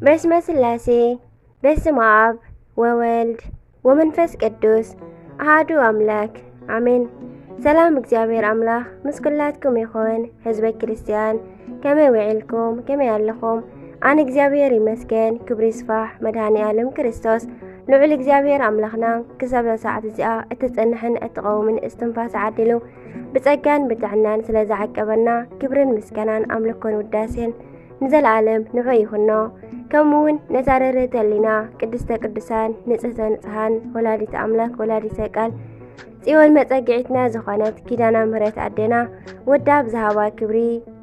በስመ ስላሴ፣ በስመ ኣብ ወወልድ ወመንፈስ ቅዱስ ኣሃዱ ኣምላክ ኣሜን። ሰላም እግዚኣብሔር ኣምላኽ ምስ ኩላትኩም ይኹን። ህዝበ ክርስትያን ከመይ ውዒልኩም? ከመይ ኣለኹም? ኣነ እግዚኣብሔር ይመስገን፣ ክብሪ ይስፋሕ መድኃኔ ዓለም ክርስቶስ። ልዑል እግዚኣብሔር ኣምላኽና ክሳብ እዛ ሰዓት እዚኣ እትጸንሕን እትቐውምን እስትንፋስ ዓዲሉ ብጸጋን ብጥዕናን ስለ ዝዓቀበና ክብርን ምስጋናን ኣምልኮን ውዳሴን ንዘለኣለም ንዑ ይኹኖ። ከምኡ እውን ነዛ ርርህቲ ህሊና ቅድስተ ቅዱሳን ንጽህተ ንጽሃን ወላዲተ ኣምላክ ወላዲተ ቃል ጽዮን መጸግዒትና ዝኾነት ኪዳና ምህረት ኣዴና ወዳ ብዝሃባ ክብሪ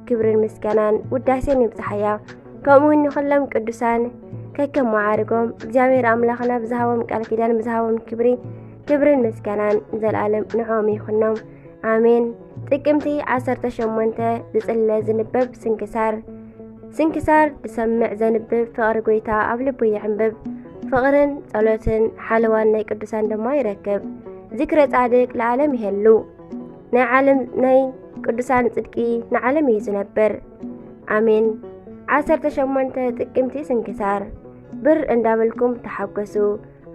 ክብርን ምስጋናን ውዳሴን ይብጽሓያ። ከምኡ እውን ንኹሎም ቅዱሳን ከከም መዓርጎም እግዚኣብሔር ኣምላኽና ብዝሃቦም ቃል ኪዳን ብዝሃቦም ክብሪ ክብርን ምስጋናን ንዘለኣለም ንዕኦም ይኹኖም። ኣሜን። ጥቅምቲ ዓሰርተ ሸሞንተ ዝጽለ ዝንበብ ስንክሳር። ስንክሳር ዝሰምዕ ዘንብብ ፍቕሪ ጎይታ ኣብ ልቡ ይዕንብብ። ፍቕርን ጸሎትን ሓለዋን ናይ ቅዱሳን ድማ ይረክብ። ዝክረ ጻድቅ ለዓለም ይሄሉ። ናይ ዓለም ናይ ቅዱሳን ጽድቂ ንዓለም እዩ ዝነብር። ኣሜን። ዓሰርተ ሸሞንተ ጥቅምቲ ስንክሳር። ብር እንዳበልኩም ተሓጎሱ።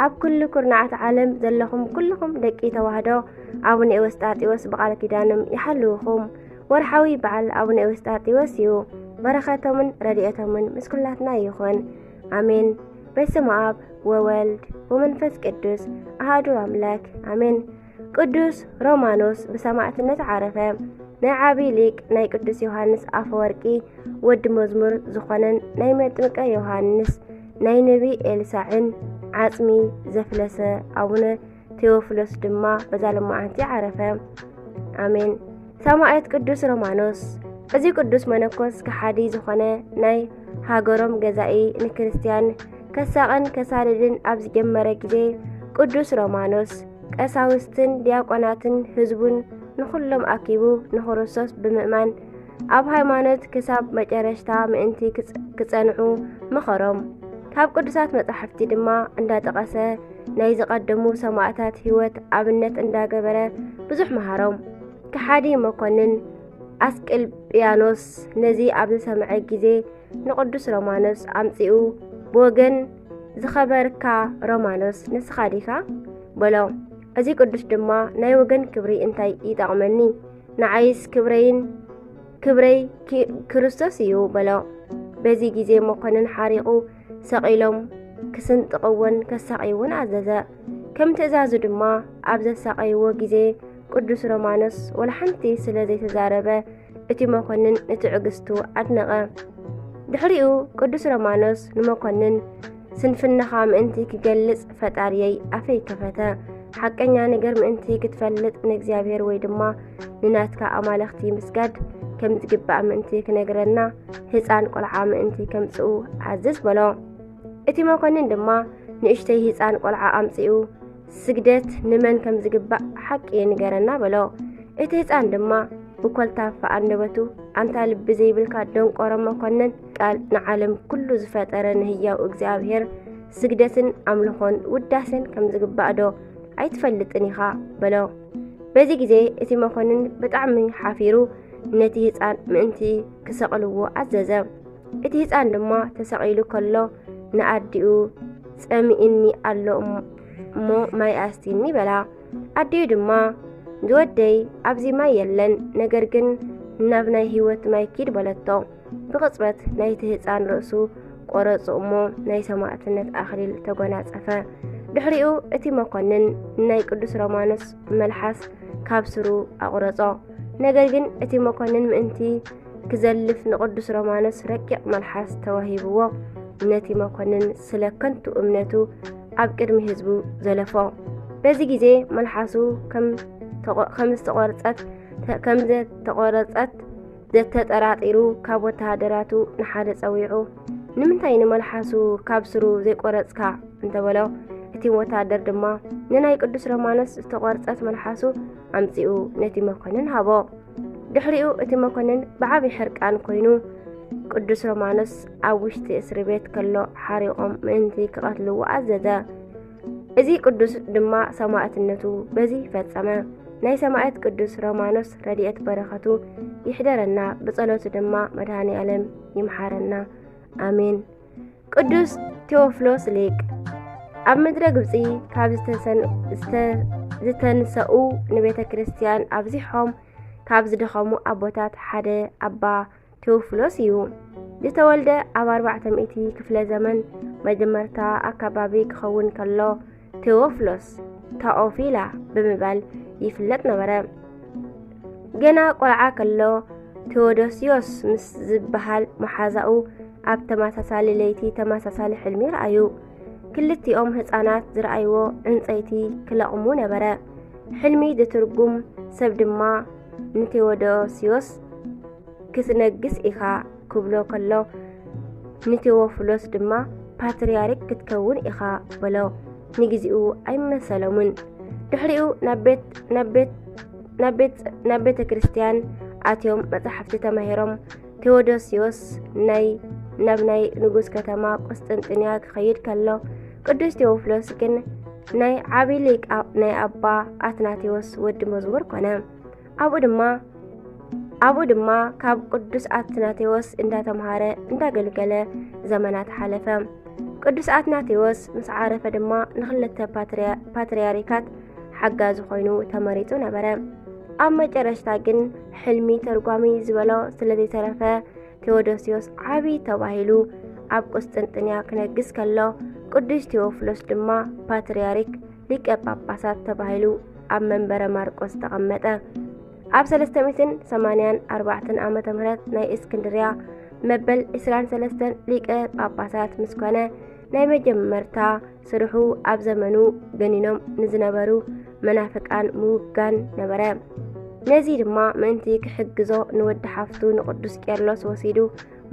ኣብ ኩሉ ኩርናዓት ዓለም ዘለኹም ኩልኹም ደቂ ተዋህዶ ኣቡነ ኤዎስጣቴዎስ ብቓል ኪዳኖም ይሓልውኹም። ወርሓዊ በዓል ኣቡነ ኤዎስጣቴዎስ እዩ። በረኸቶምን ረድኤቶምን ምስ ኩላትና ይኹን። ኣሜን። በስመ ኣብ ወወልድ ወመንፈስ ቅዱስ ኣሃዱ ኣምላክ ኣሜን። ቅዱስ ሮማኖስ ብሰማዕትነት ዓረፈ። ናይ ዓቢ ሊቅ ናይ ቅዱስ ዮሃንስ ኣፈወርቂ ወዲ መዝሙር ዝኾነን ናይ መጥምቀ ዮሃንስ ናይ ነቢ ኤልሳዕን ዓጽሚ ዘፍለሰ ኣቡነ ቴዎፍሎስ ድማ በዛ ለማዓንቲ ዓረፈ። ኣሜን። ሰማዕት ቅዱስ ሮማኖስ። እዚ ቅዱስ መነኮስ ከሓዲ ዝኾነ ናይ ሃገሮም ገዛኢ ንክርስትያን ከሳቕን ከሳድድን ኣብ ዝጀመረ ግዜ ቅዱስ ሮማኖስ ቀሳውስትን ዲያቆናትን ህዝቡን ንኹሎም ኣኪቡ ንክርስቶስ ብምእማን ኣብ ሃይማኖት ክሳብ መጨረሽታ ምእንቲ ክጽ-፣ ክጸንዑ መኸሮም። ካብ ቅዱሳት መጻሕፍቲ ድማ እንዳጠቐሰ ናይ ዝቐደሙ ሰማዕታት ህይወት ኣብነት እንዳገበረ ብዙሕ መሃሮም። ከሓዲ መኮንን ኣስቅልጵያኖስ ነዚ ኣብ ዝሰምዐ ግዜ ንቅዱስ ሮማኖስ ኣምጺኡ፣ "ብወገን ዝኸበርካ ሮማኖስ ንስኻ ዲኻ?" በሎ። እዚ ቅዱስ ድማ፣ "ናይ ወገን ክብሪ እንታይ ይጠቕመኒ? ንዓይስ ክብረይን ክብረይ ኪ-፣ ክርስቶስ እዩ" በሎ። በዚ ግዜ መኮንን ሓሪቑ ሰቒሎም ክስንጥቕዎን ከሳቕይዎን ኣዘዘ። ከም ትእዛዙ ድማ ኣብ ዘሳቐይዎ ግዜ ቅዱስ ሮማኖስ ወላ ሓንቲ ስለ ዘይተዛረበ እቲ መኮንን ንትዕግስቱ ኣድነቐ። ድሕሪኡ ቅዱስ ሮማኖስ ንመኮንን፣ "ስንፍናኻ ምእንቲ ክገልጽ ፈጣርየይ ኣፈይ ከፈተ። ሓቀኛ ነገር ምእንቲ ክትፈልጥ ንእግዚኣብሔር ወይ ድማ ንናትካ ኣማልኽቲ ምስጋድ ከም ዝግባእ ምእንቲ ክነግረና ህፃን ቆልዓ ምእንቲ ከምጽኡ ኣዝዝ" በሎ። እቲ መኮንን ድማ ንእሽተይ ህፃን ቆልዓ ኣምጺኡ፣ "ስግደት ንመን ከም ዝግባእ ሓቂ ንገረና" በሎ። እቲ ህፃን ድማ ብኮልታፋ ኣንደበቱ፣ "ኣንታ ልቢ ዘይብልካ ደንቆሮ መኮንን፣ ቃል ንዓለም ኩሉ ዝፈጠረ ንህያው እግዚኣብሔር ስግደትን ኣምልኾን ውዳሴን ከም ዝግባእ ዶ ኣይትፈልጥን ኢኻ?" በሎ። በዚ ግዜ እቲ መኮንን ብጣዕሚ ሓፊሩ ነቲ ህፃን ምእንቲ ክሰቕልዎ ኣዘዘ። እቲ ህፃን ድማ ተሰቒሉ ከሎ ንኣዲኡ፣ "ጸሚእኒ ኣሎ እሞ፣ እሞ ማይ ኣስቲኒ" በላ። ኣዲኡ ድማ፣ "ዝወደይ፣ ኣብዚ ማይ የለን፣ ነገር ግን ናብ ናይ ህይወት ማይ ኪድ" በለቶ። ብቕጽበት ናይቲ ህፃን ርእሱ ቆረጹ እሞ ናይ ሰማዕትነት ኣኽሊል ተጎናጸፈ። ድሕሪኡ እቲ መኮንን ንናይ ቅዱስ ሮማኖስ መልሓስ ካብ ስሩ ኣቑረጾ። ነገር ግን እቲ መኮንን ምእንቲ ክዘልፍ ንቅዱስ ሮማኖስ ረቂቕ መልሓስ ተዋሂብዎ፣ ነቲ መኮንን ስለ ከንቱ እምነቱ ኣብ ቅድሚ ህዝቡ ዘለፎ። በዚ ግዜ መልሓሱ ከም ተቆ-፣ ከም ዝተቆርጸት፣ ከም ዝተቆረጸት ዘተጠራጢሩ ካብ ወተሃደራቱ ንሓደ ጸዊዑ፣ "ንምንታይ ንመልሓሱ ካብ ስሩ ዘይቆረጽካ?" እንተበሎ፣ እቲ ወተሃደር ድማ ንናይ ቅዱስ ሮማኖስ ዝተቆርጸት መልሓሱ ኣምጺኡ ነቲ መኮንን ሃቦ። ድሕሪኡ እቲ መኮንን ብዓቢ ሕርቃን ኮይኑ፣ ቅዱስ ሮማኖስ ኣብ ውሽጢ እስሪ ቤት ከሎ ሓሪቖም ምእንቲ ክቐትልዎ ኣዘዘ። እዚ ቅዱስ ድማ ሰማዕትነቱ በዚ ፈጸመ። ናይ ሰማዕት ቅዱስ ሮማኖስ ረድኤት በረኸቱ ይሕደረና፣ ብጸሎቱ ድማ መድኃኔ ዓለም ይምሓረና። ኣሜን። ቅዱስ ቴዎፍሎስ ሊቅ ኣብ ምድረ ግብጺ ካብ ዝተሰን-፣ ዝተ-፣ ዝተንሰኡ ንቤተ ክርስቲያን ኣብዚሖም ካብ ዝደኸሙ ኣቦታት ሓደ ኣባ ቴዎፍሎስ እዩ። ዝተወልደ ኣብ ኣርባዕተ ሚእቲ ክፍለ ዘመን መጀመርታ ኣካባቢ ክኸውን ከሎ ቴዎፍሎስ ታኦፊላ ብምባል ይፍለጥ ነበረ። ገና ቆልዓ ከሎ ቴዎዶስዮስ ምስ ዝበሃል መሓዛኡ ኣብ ተመሳሳሊ ለይቲ ተመሳሳሊ ሕልሚ ረኣዩ። ክልቲኦም ህጻናት ዝረኣይዎ ዕንጸይቲ ክለቕሙ ነበረ። ሕልሚ ዝትርጉም ሰብ ድማ ንቴዎዶስዮስ ክትነግስ ኢኻ ክብሎ ከሎ፣ ንቴዎፍሎስ ድማ ፓትርያርክ ክትከውን ኢኻ በሎ። ንግዚኡ ኣይመሰሎምን። ድሕሪኡ ናብ ቤት፣ ናብ ቤት፣ ናብ ቤት፣ ናብ ቤተ ክርስቲያን ኣትዮም መጻሕፍቲ ተማሂሮም፣ ቴዎዶስዮስ ናይ፣ ናብ ናይ ንጉስ ከተማ ቁስጥንጥንያ ክኸይድ ከሎ፣ ቅዱስ ቴዎፍሎስ ግን ናይ ዓቢ ሊቅ ኣ-፣ ናይ ኣባ ኣትናቴዎስ ወዲ መዝሙር ኮነ። ኣብኡ ድማ፣ ኣብኡ ድማ ካብ ቅዱስ ኣትናቴዎስ እንዳተምሃረ እንዳገልገለ ዘመናት ሓለፈ። ቅዱስ ኣትናቴዎስ ምስ ዓረፈ ድማ ንኽልተ ፓትርያ-፣ ፓትርያርካት ሓጋዚ ኮይኑ ተመሪጹ ነበረ። ኣብ መጨረሽታ ግን ሕልሚ ተርጓሚ ዝበሎ ስለ ዘይተረፈ ቴዎዶስዮስ ዓቢ ተባሂሉ ኣብ ቁስጥንጥንያ ክነግስ ከሎ፣ ቅዱስ ቴዎፍሎስ ድማ ፓትርያርክ ሊቀ ጳጳሳት ተባሂሉ ኣብ መንበረ ማርቆስ ተቐመጠ። ኣብ ሰለስተ ሚእትን ሰማንያን ኣርባዕተን ዓመተ ምህረት ናይ እስክንድርያ መበል ዕስራን ሰለስተን ሊቀ ጳጳሳት ምስ ኮነ፣ ናይ መጀመርታ ስርሑ ኣብ ዘመኑ ገኒኖም ንዝነበሩ መናፍቃን ምውጋን ነበረ። ነዚ ድማ ምእንቲ ክሕግዞ ንወዲ ሓፍቱ ንቅዱስ ቄርሎስ ወሲዱ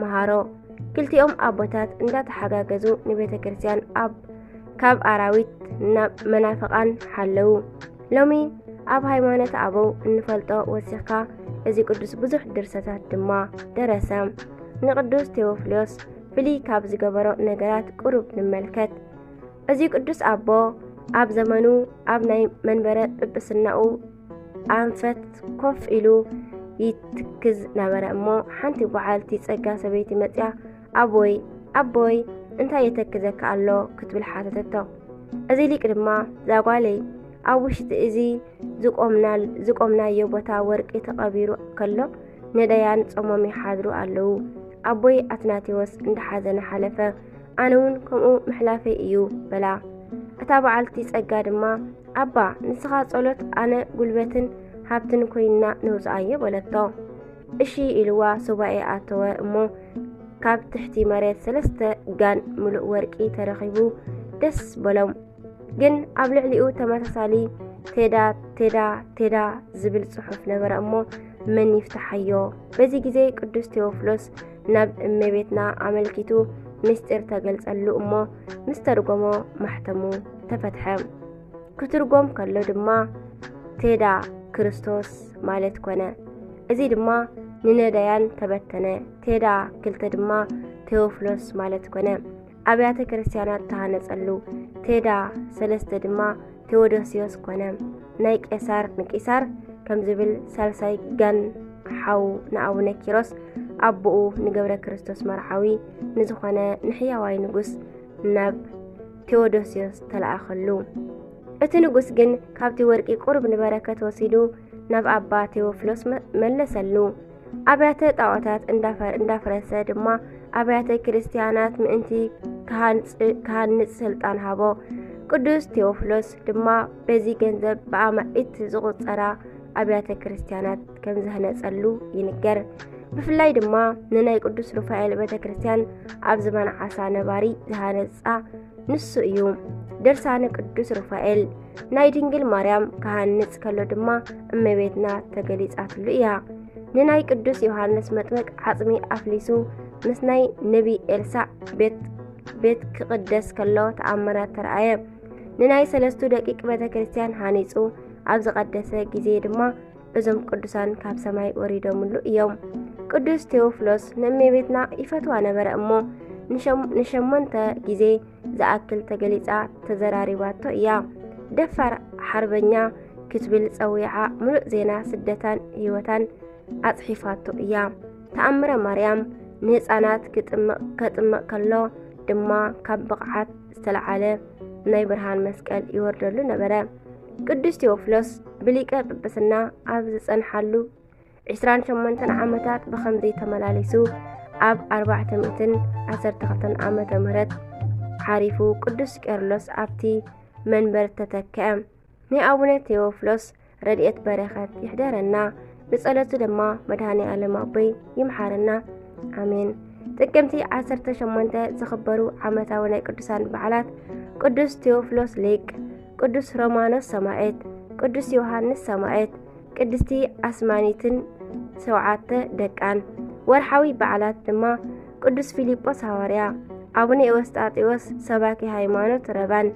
መሃሮ። ክልቲኦም ኣቦታት እንዳተሓጋገዙ ንቤተ ክርስቲያን ኣብ፣ ካብ ኣራዊት ናብ መናፍቃን ሓለዉ። ሎሚ ኣብ ሃይማኖተ ኣበው እንፈልጦ ወሲኽካ፣ እዚ ቅዱስ ብዙሕ ድርሰታት ድማ ደረሰ። ንቅዱስ ቴዎፍሎስ ፍልይ ካብ ዝገበሮ ነገራት ቁሩብ ንመልከት። እዚ ቅዱስ ኣቦ ኣብ ዘመኑ ኣብ ናይ መንበረ ጵጵስናኡ ኣንፈት ኮፍ ኢሉ ይትክዝ ነበረ እሞ፣ ሓንቲ በዓልቲ ጸጋ ሰበይቲ መጽያ፣ "ኣቦይ፣ ኣቦይ፣ እንታይ የተክዘካ ኣሎ?" ክትብል ሓተተቶ። እዚ ሊቅ ድማ፣ "እዛ ጓለይ፣ ኣብ ውሽጢ እዚ ዝቆምናል-፣ ዝቆምናዮ ቦታ ወርቂ ተቐቢሩ ከሎ፣ ነዳያን ጾሞም ይሓድሩ ኣለዉ። ኣቦይ ኣትናቴዎስ እንዳሓዘነ ሓለፈ፣ ኣነ እውን ከምኡ ምሕላፈይ እዩ" በላ። እታ በዓልቲ ጸጋ ድማ፣ "ኣባ፣ ንስኻ ጸሎት፣ ኣነ ጉልበትን ሃብትን ኮይንና ነውጽኣዮ" በለቶ። እሺ ኢልዋ ሱባኤ ኣተወ እሞ፣ ካብ ትሕቲ መሬት ሰለስተ ጋን ምሉእ ወርቂ ተረኺቡ ደስ በሎም። ግን ኣብ ልዕሊኡ ተመሳሳሊ "ቴዳ፣ ቴዳ፣ ቴዳ" ዝብል ጽሑፍ ነበረ እሞ፣ መን ይፍትሓዮ? በዚ ግዜ ቅዱስ ቴዎፍሎስ ናብ እመቤትና ኣመልኪቱ ምስጢር ተገልጸሉ እሞ፣ ምስ ተርጎሞ ማሕተሙ ተፈትሐ። ክትርጎም ከሎ ድማ ቴዳ ክርስቶስ ማለት ኮነ። እዚ ድማ ንነዳያን ተበተነ። ቴዳ ክልተ ድማ ቴዎፍሎስ ማለት ኮነ። ኣብያተ ክርስቲያናት ተሃነጸሉ። ቴዳ ሰለስተ ድማ ቴዎዶስዮስ ኮነ። ናይ ቄሳር ንቂሳር ከም ዝብል ሳልሳይ ጋን ሓው ንኣቡነ ኪሮስ ኣቦኡ ንገብረ ክርስቶስ መርዓዊ ንዝኾነ ንሕያዋይ ንጉስ ናብ ቴዎዶስዮስ ተለኣኸሉ። እቲ ንጉስ ግን ካብቲ ወርቂ ቁሩብ ንበረከት ወሲዱ ናብ ኣባ ቴዎፍሎስ መ-፣ መለሰሉ። ኣብያተ ጣዖታት እንዳፈ-፣ እንዳፍረሰ ድማ ኣብያተ ክርስቲያናት ምእንቲ ክሃንጽ-፣ ክሃንጽ ስልጣን ሃቦ። ቅዱስ ቴዎፍሎስ ድማ በዚ ገንዘብ ብኣማኢት ዝቑጸራ ኣብያተ ክርስቲያናት ከም ዘህነጸሉ ይንገር። ብፍላይ ድማ ንናይ ቅዱስ ሩፋኤል ቤተ ክርስቲያን ኣብ ዝባን ዓሳ ነባሪ ዝሃነጻ ንሱ እዩ። ድርሳነ ቅዱስ ሩፋኤል ናይ ድንግል ማርያም ክሃንጽ ከሎ ድማ እመቤትና ተገሊጻትሉ እያ። ንናይ ቅዱስ ዮሃንስ መጥምቅ ዓጽሚ ኣፍሊሱ ምስ ናይ ነቢ ኤልሳዕ ቤት፣ ቤት ክቕደስ ከሎ ተኣምራት ተረኣየ። ንናይ ሰለስቱ ደቂቅ ቤተ ክርስቲያን ሃኒጹ ኣብ ዝቐደሰ ግዜ ድማ እዞም ቅዱሳን ካብ ሰማይ ወሪዶምሉ እዮም። ቅዱስ ቴዎፍሎስ ንእመቤትና ይፈትዋ ነበረ እሞ ንሸም-፣ ንሸሞንተ ግዜ ዝኣክል ተገሊጻ ተዘራሪባቶ እያ። ደፋር ሓርበኛ ክትብል ጸዊዓ ምሉእ ዜና ስደታን ህይወታን ኣጽሒፋቶ እያ። ተኣምረ ማርያም ንህጻናት ክጥምቕ፣ ከጥምቕ ከሎ ድማ ካብ ብቕዓት ዝተለዓለ ናይ ብርሃን መስቀል ይወርደሉ ነበረ። ቅዱስ ቴዎፍሎስ ብሊቀ ጵጵስና ኣብ ዝጸንሓሉ ዕስራን ሸሞንተን ዓመታት ብኸምዚ ተመላሊሱ ኣብ ኣርባዕተ ሚእትን ዓሰርተ ክልተን ዓመተ ምህረት ዓሪፉ። ቅዱስ ቄርሎስ ኣብቲ መንበር ተተክአ። ናይ ኣቡነ ቴዎፍሎስ ረድኤት በረኸት ይሕደረና፣ ብጸሎቱ ድማ መድኃኔ ዓለም ኣቦይ ይምሓረና። ኣሜን። ጥቅምቲ ዓሰርተ ሸሞንተ ዝኽበሩ ዓመታዊ ናይ ቅዱሳን በዓላት ቅዱስ ቴዎፍሎስ ሊቅ፣ ቅዱስ ሮማኖስ ሰማዕት፣ ቅዱስ ዮሃንስ ሰማዕት፣ ቅድስቲ ኣስማኒትን ሸውዓተ ደቃን። ወርሓዊ በዓላት ድማ ቅዱስ ፊልጶስ ሃዋርያ፣ ኣቡነ ኤዎስጣቴዎስ ሰባኪ ሃይማኖት ረባን፣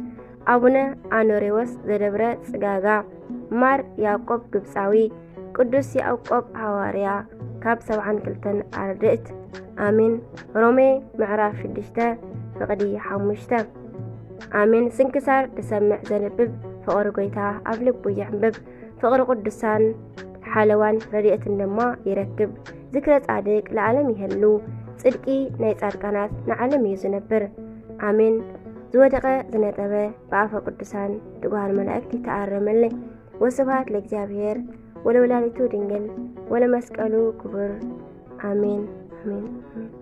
ኣቡነ ኣኖሬዎስ ዘደብረ ጽጋጋ፣ ማር ያዕቆብ ግብጻዊ፣ ቅዱስ ያዕቆብ ሃዋርያ ካብ ሰብዓን ክልተን ኣርድእት። ኣሜን። ሮሜ ምዕራፍ ሽዱሽተ ፍቕዲ ሓሙሽተ። ኣሜን። ስንክሳር ዝሰምዕ ዘንብብ ፍቕሪ ጎይታ ኣብ ልቡ ይዕንብብ። ፍቕሪ ቅዱሳን ሓለዋን ረድኤትን ድማ ይረክብ። ዝክረ ጻድቅ ለዓለም ይህሉ፣ ጽድቂ ናይ ጻድቃናት ንዓለም እዩ ዝነብር። ኣሜን። ዝወደቐ ዝነጠበ ብኣፈ ቅዱሳን ትጉሃን መላእክት ይተኣረመለይ። ወስብሐት ለእግዚኣብሔር ወለወላዲቱ ድንግል ወለመስቀሉ ክቡር። ኣሜን፣ ኣሜን፣ ኣሜን።